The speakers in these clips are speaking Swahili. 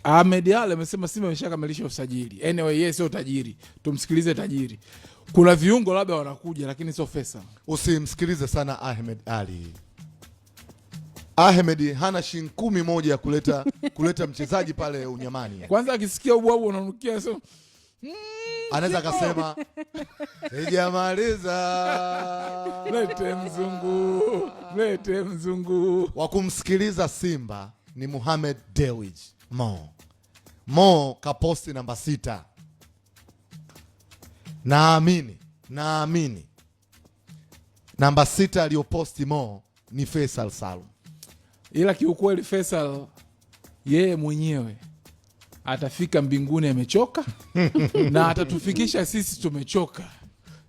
Ahmed Ally amesema Simba ameshakamilisha usajili. Anyway, yeye sio tajiri, tumsikilize tajiri. Kuna viungo labda wanakuja, lakini sio Faisal. Usimsikilize sana Ahmed Ali. Ahmed hana shilingi 11 ya kuleta mchezaji pale Unyamani. Kwanza akisikia ubwabu unanukia, so Anaweza akasema sijamaliza. Lete mzungu, lete mzungu. Wa kumsikiliza Simba ni Mohamed Dewji Mo. Mo kaposti namba 6. Naamini namba 6 aliyoposti Mo ni Faisal Salum. Ila kiukweli Faisal yeye mwenyewe atafika mbinguni amechoka na atatufikisha sisi tumechoka.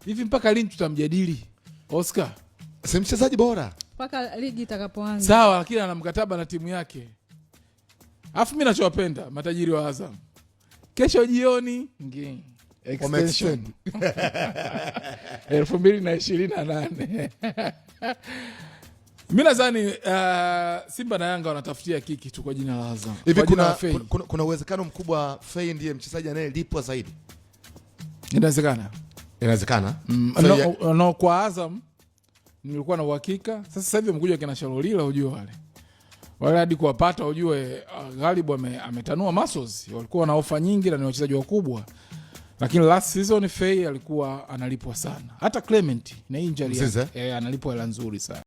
Hivi mpaka lini tutamjadili Oscar? Si mchezaji bora mpaka ligi itakapoanza. Sawa, lakini ana mkataba na timu yake. Alafu mimi nachowapenda matajiri wa Azam, kesho jioni ngi extension 2028. Mi nadhani Simba na Yanga wanatafutia kiki tu kwa jina la Azam. Hivi Kwa jina la Fei. kuna uwezekano mkubwa Fei ndiye mchezaji anayelipwa zaidi? Inawezekana. Inawezekana. No, no, kwa Azam nilikuwa na uhakika. Sasa hivi wamekuja kina Shalolila, ujue wale. Wale hadi kuwapata ujue, Ghalibu ametanua muscles. Walikuwa na ofa nyingi na ni wachezaji wakubwa. Lakini last season Fei alikuwa analipwa sana. Hata Clement na injury Mzize? yake, analipwa hela nzuri sana.